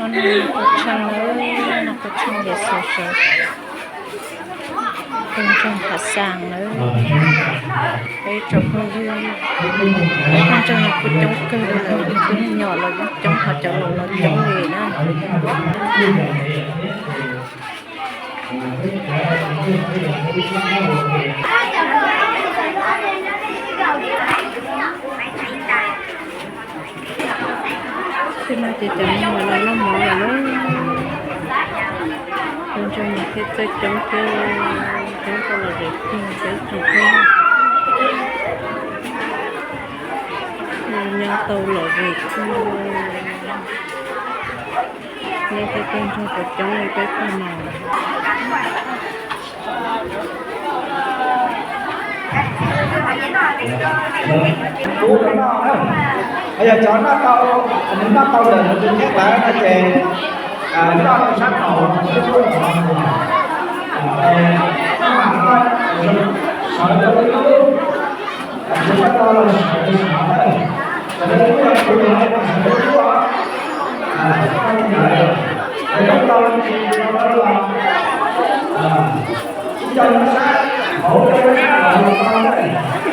Noj qhov tsheej nawb, noj qhov tsheej Yexus sawv, peb ntseeg hav xas nawb. Peb tsoom phooj ywg, peb phooj ywg no kuj coob kawg li lawm, cov me nyuam los coob coob, ho cov laus los coob li na. Thiab no ces cov me nyuam los noj mov lawm lauj. Peb ntseeg no thiaj txawj coob thiab, coob tau lom zem kawg peb tsoom phooj ywg. Nyob tau lom zem kawg, nyob tau peb ntseeg cov coob li peb pawg no. Yog cov noj tau, noj tau lawm nws tus nyiaj lawm no ces noj rau sab hauv, sawv rau ib lub, sawv rau ib lub, tsis noj tau los sawv rau sab hauv, sawv rau ib lub, sawv rau ib lub, sawv rau ib lub, sawv rau ib lub, sawv rau ib lub, ib co nyob sab hauv, ib co nyob sab